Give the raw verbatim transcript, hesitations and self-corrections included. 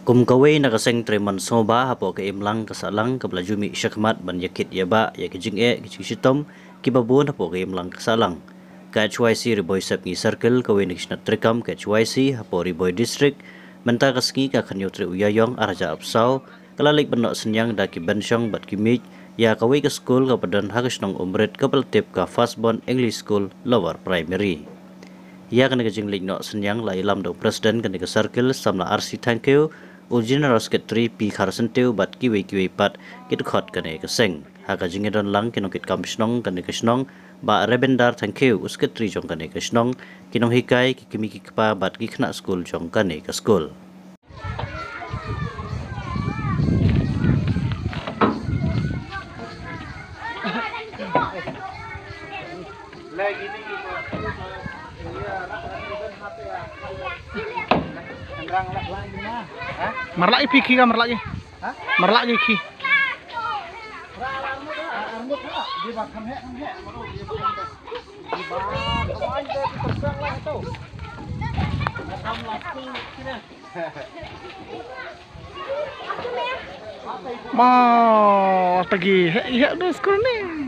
Kum kawei na ka seng trei mon sngewbha hapoh ka imlang ka sahlang kaba la ju mih shakhmat ban ïakit ïabah ïa ki jingeh ki jingshitom kiba bun hapoh ka imlang ka sahlang, ka H Y C Ri Bhoi Sepngi Circle, kawei na ki shnat treikam ka H Y C hapoh Ri Bhoi District, mynta ka sngi ka khathynñiew tarik u Ïaïong arhajar arphew saw, ka la leit ban noh synñiang da ki bynshong bad ki miej ïa kawei ka skul kaba don ha ka shnong Umrit kaba la tip ka Firstborn English School Lower Primary. Ïa kane ka jingleit noh synñiang la ïalam da u President kane ka circle, Samla R C Thangkhiew, u General Secretary P Kharsyntiew bad kiwei kiwei pat ki dkhot kane ka seng. Ha ka jingïadon lang ki nongkitkam shnong kane ka shnong, Bah Rebendar Thangkhiew, u Secretary jong kane ka shnong, ki nonghikai, ki kmie ki kpa bad ki khynnah skul jong kane ka skul. Marla i phi ki ka marla i. Marla i ki. Ma, tagi he he do skul ni.